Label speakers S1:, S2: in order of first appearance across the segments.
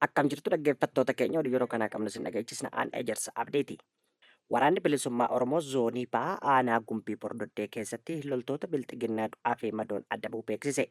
S1: Akkam jirtu dhaggeeffattoota keenya, oduu yeroo kanaa qabnu isin dhageechisna, aan Ejersa Abdiiti. Waraanni Bilisummaa Oromoo Zoonii Bahaa Aanaa Gumbii Bordoddee keessatti loltoota Bilxiginnaa du'aa fi madoon adabuu beeksise.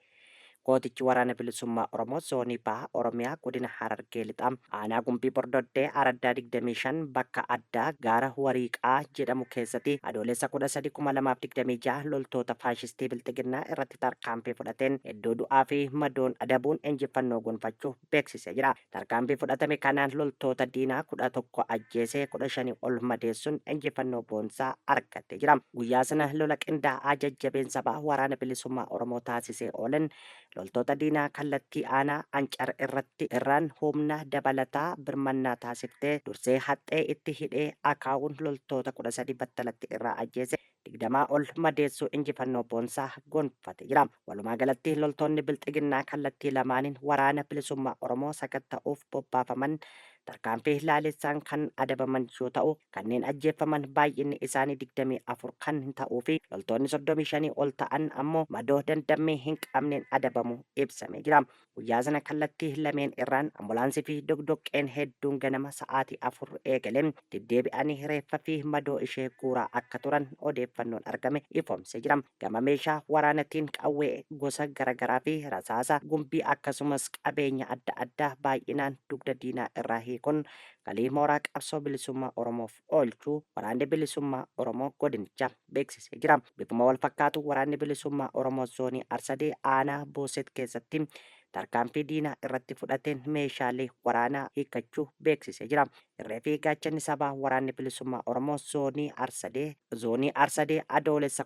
S1: Gootichi Waraana Bilisummaa Oromoo Zoonii Baha Oromiyaa Godina Harargee Lixaa Aanaa Gumbii Bordoddee Araddaa 25 bakka addaa Gaara Wariiqaa jedhamu keessatti Adoolessa 13,2026 loltoota faashistii Bilxiginnaa irratti tarkaanfii fudhateen hedduu du'aa fi madoon adabuun injifannoo gonfachuu beeksisee jira. Tarkaanfii fudhatame kanaan loltoota diinaa 11 ajjeesee 15 ol madeessuun injifannoo boonsaa argatee jira. Guyyaa sana lola qindaa'aa jajjabeen sabaa Waraana Bilisummaa Oromoo taasisee oolen loltoota diinaa kallattii aanaa Ancar irratti irraan humna dabalataa birmannaa taasiftee dursee haxxee itti hidhee akaawuun loltoota 13 battalatti irraa ajjeese 20 ol madeessuu injifannoo boonsaa gonfate jira. Walumaa galatti loltoonni Bilxiginnaa kallattii lamaaniin Waraana Bilisummaa Oromoo sakatta'uuf bobbaafaman tarkaanfii laalessaan kan adabaman yoo ta'u, kanneen ajjeeffaman baay'inni isaanii 24 kan ta'uu fi loltoonni 35 ol ta'an ammoo madoo dandammii hin qabneen adabamuu ibsamee jira. Guyyaa sana kallattii lameen irraan ambulaansii fi doqdoqqeen hedduun ganama sa'aatii 4 eegalee deddeebi'anii reeffa fi madoo ishee guuraa akka turan odeeffannoon argame ifoomsee jira. Gama meeshaa waraanatiin qawwee gosa garagaraa fi rasaasa gumbii akkasumas qabeenya adda addaa baay'inaan dugda diinaa irraa hiikuun galii mooraa qabsoo bilisummaa Oromoof oolchuu Waraanni Bilisummaa Oromoo godinichaa beeksisee jira. Bifuma wal fakkaatuun Waraanni Bilisummaa Oromoo Zoonii Arsadee aanaa Booset keessatti tarkaanfii diinaa irratti fudhateen meeshaalee waraanaa hiikkachuu beeksisee jira. Irree fi gaachanni sabaa Waraanni Bilisummaa Oromoo Zoonii Arsadee Zoonii Arsadee Adoolessa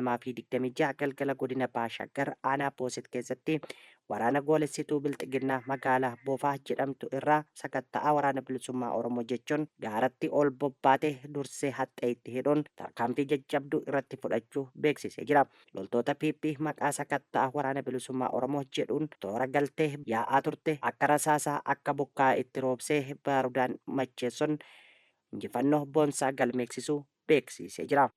S1: 14,2026 galgala godina Baha Shaggar aanaa Booset keessatti Waraana goolessituu Bilxiginnaa magaalaa Bofaa jedhamtu irraa sakatta'a Waraana Bilisummaa Oromoo jechuun gaaratti ol bobbaate dursee haxxee itti hidhuun tarkaanfii jajjabduu irratti fudhachuu beeksisee jira. Loltoota PP maqaa sakatta'a Waraana Bilisummaa Oromoo jedhuun toora galtee yaa'aa turte akka rasaasaa akka bokkaa itti roobsee baarudaan macheessuun injifannoo boonsaa galmeeksisuu beeksiisee jira.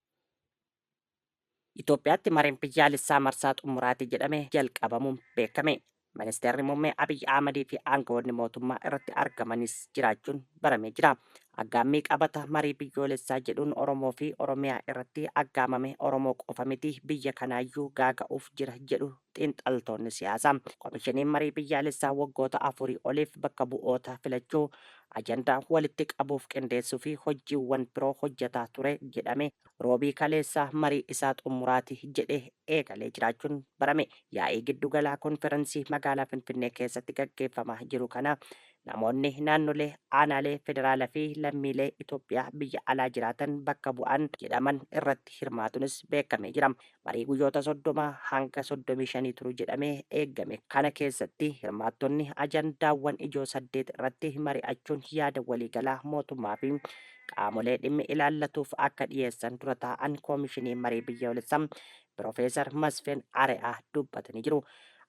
S1: Itoophiyaatti mariin biyyaalessaa marsaa xumuraati jedhame jalqabamuun beekame. Ministeerri Muummee Abiy Ahmadii fi aangawoonni mootummaa irratti argamanis jiraachuun baramee jira. Aggaammii qabata marii biyyoolessaa jedhuun Oromoo fi Oromiyaa irratti aggaamame Oromoo qofa miti biyya kanaayyuu gaaga'uuf jira jedhu xiinxaltoonni siyaasaa. Komishiniin marii biyyaalessaa waggoota afurii oliif bakka bu'oota filachuu, ajandaa walitti qabuuf qindeessuu fi hojiiwwan biroo hojjetaa ture jedhame Roobii kaleessaa marii isaa xummuraati jedhe eegalee jiraachuun barame. Yaa'ii giddugalaa konfiransii magaalaa Finfinnee keessatti gaggeeffamaa jiru kana namoonni naannolee, aanaalee, federaala fi lammiilee Itoophiyaa biyya alaa jiraatan bakka bu'an jedhaman irratti hirmaatunis beekamee jira. Marii guyyoota 30 hanga 35 turu jedhamee eegame kana keessatti hirmaattonni ajandaawwan ijoo 8 irratti mari'achuun yaada waliigalaa mootummaa fi qaamolee dhimmi ilaallatuuf akka dhiyeessan dura taa'aan Koomishinii Marii Biyyoolessaa Piroofeesar Masfin Ari'aa dubbatanii jiru.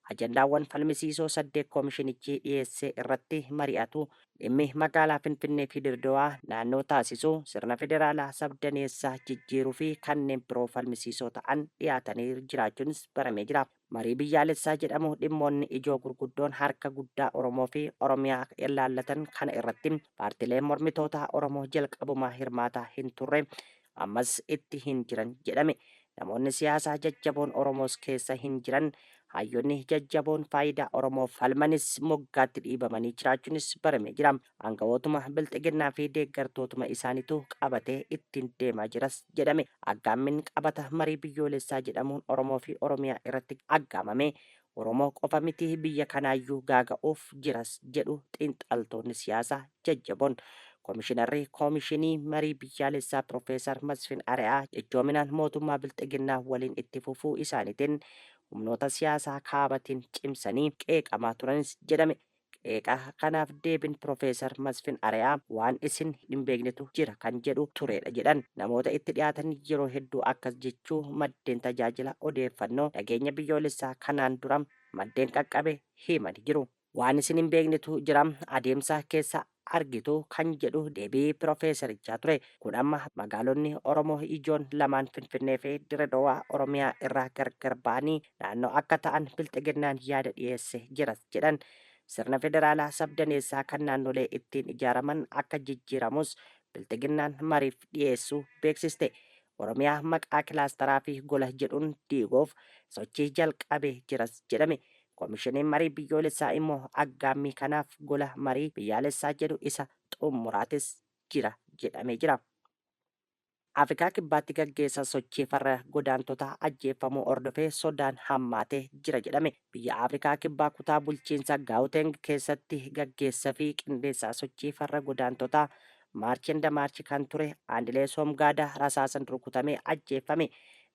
S1: Ajandaawwan falmisiisoo 8 koomishinichi dhiyeesse irratti mari'atu dhimmi magaalaa Finfinnee fi Dirdowaa naannoo taasisuu, sirna federaalaa sabdaneessaa jijjiiruu fi kanneen biroo falmisiisoo ta'an dhiyaatanii jiraachuunis baramee jira. Marii biyyaalessaa jedhamu dhimmoonni ijoo gurguddoon harka guddaa Oromoo fi Oromiyaa ilaallatan kana irratti paartileen mormitootaa Oromoo jalqabumaa hirmaataa hin turre, ammas itti hin jiran jedhame. Namoonni siyaasaa jajjaboon Oromoos keessa hin jiran, hayyonni jajjaboon faayidaa Oromoof falmanis moggaatti dhiibamanii jiraachuunis baramee jira. Aangawootuma Bilxiginnaa fi deeggartootuma isaaniitu qabatee ittiin deemaa jiras jedhame. Aggaammiin qabata marii biyyoolessaa jedhamuun Oromoo fi Oromiyaa irratti aggaamame Oromoo qofa miti biyya kanaayyuu gaaga'uuf jiras jedhu xiinxaltoonni siyaasaa jajjaboon. Komishinarri Komishinii Marii Biyyaalessaa Pirofeesar Masfin Ari'aa cichoominaan mootummaa Bilxiginnaa waliin itti fufuu isaaniitiin humnoota siyaasaa kaabatiin cimsanii qeeqamaa turanis jedhame. Qeeqa kanaaf deebin Pirofeesar Masfin Ari'aa waan isin hin beeknetu jira kan jedhu tureedha jedhan. Namoota itti dhiyaatan yeroo hedduu akkas jechuu maddeen tajaajila odeeffannoo nageenya biyyoolessaa kanaan dura maddeen qaqqabe himani jiru. Waan isin hin beeknetu jira, adeemsa keessa argitu kan jedhu deebii Pirofeesarichaa ture. Kun amma magaalonni Oromoo ijoon lamaan Finfinnee fi Dire Dowaa Oromiyaa irraa gargar ba'anii naannoo akka ta'an Bilxiginnaan yaada dhiyeesse jiras jedhan. Sirna federaalaa sabdaneessaa kan naannolee ittiin ijaaraman akka jijjiiramus Bilxiginnaan mariif dhiyeessuu beeksiste. Oromiyaa maqaa kilaastaraa fi gola jedhuun diiguuf sochii jalqabe jiras jedhame. Komishiniin marii biyyoolessaa immoo aggaammii kanaaf gola marii biyyaalessaa jedhu isa xumuraatis jira jedhamee jira. Afrikaa Kibbaatti gaggeessa sochii farra godaantotaa ajjeeffamuu hordofee sodaan hammaatee jira jedhame. Biyya Afrikaa Kibbaa kutaa bulchiinsa Gauteng keessatti gaggeessa fi qindeessaa sochii farra godaantotaa Maarch and Maarch kan ture Andilee Soomgaadaa rasaasan rukutamee ajjeeffame.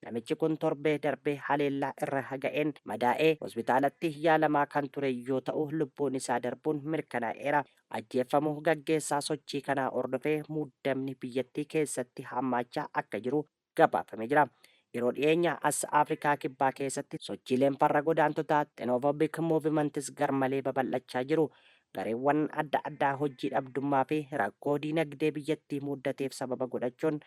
S1: Namichi kun torbee darbee haleellaa irra ga'een madaa'ee hospitaalatti yaalamaa kan ture yoo ta'u lubbuun isaa darbuun mirkanaa'eera. Ajjeeffamuu gaggeessaa sochii kanaa hordofee muddamni biyyattii keessatti hammaachaa akka jiru gabaafamee jira. Yeroo dhiyeenya as Afrikaa Kibbaa keessatti sochiileen farra godaantotaa Xenophobic Movements garmalee babal'achaa jiru. Gareewwan adda addaa hojii dhabdummaa fi rakkoo diinagdee biyyattii muddateef sababa godhachuun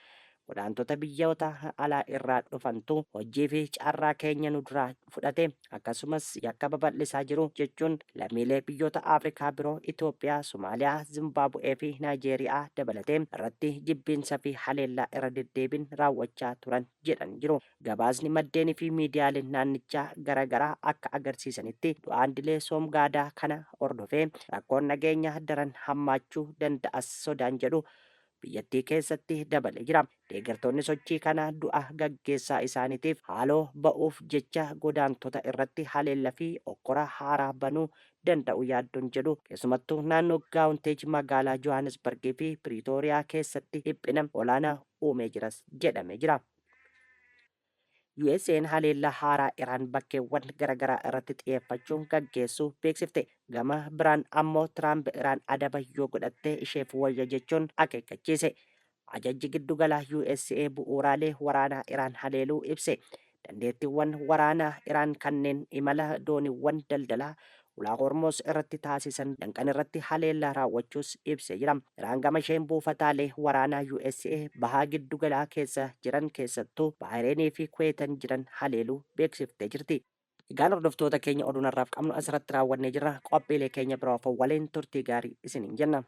S1: godaantota biyyoota alaa irraa dhufantu hojii fi carraa keenya nu duraa fudhate, akkasumas yakka babal'isaa jiru jechuun lammiilee biyyoota Afrikaa biroo Itoophiyaa, Somaaliyaa, Zimbaabu'ee fi Naayijeeriyaa dabalatee irratti jibbiinsa fi haleellaa irra deddeebiin raawwachaa turan jedhan jiru. Gabaasni maddeenii fi miidiyaaleen naannichaa garaagaraa akka agarsiisanitti du'a Andilee Soomgaadaa kana hordofee rakkoon nageenya daran hammaachuu danda'as sodaan jedhu biyyattii keessatti dabalee jira. Deeggartoonni sochii kanaa du'a gaggeessaa isaaniitiif haaloo ba'uuf jecha godaantota irratti haleellaa fi okkora haaraa banuu danda'u yaaddoon jedhu keessumattuu naannoo Gaawunteej magaalaa Johannesburgii fi Piriitooriyaa keessatti dhiphina olaanaa uumee jiras jedhamee jira. USA'n haleellaa haaraa Iraan bakkeewwan garaagaraa irratti xiyyeeffachuun gaggeessuu beeksifte. Gama biraan ammoo Tiraamp Iraan adaba yoo godhatte isheef wayya jechuun akeekkachiise. Ajajji giddugalaa USA bu'uuraalee waraanaa Iraan haleeluu ibse. Dandeettiiwwan waraanaa Iraan kanneen imala dooniiwwan daldalaa ulaa Hormoos irratti taasisan danqan irratti haleellaa raawwachuus ibsee jira. Iraan gama isheen buufataalee waraanaa USA bahaa giddugalaa keessa jiran, keessattuu Baahireenii fi Kuweetan jiran haleeluu beeksiftee jirti. Egaan hordoftoota keenya, oduun har'aaf qabnu asirratti raawwannee jirra. Qophiilee keenya biroo waliin turtii gaarii isiniin jenna.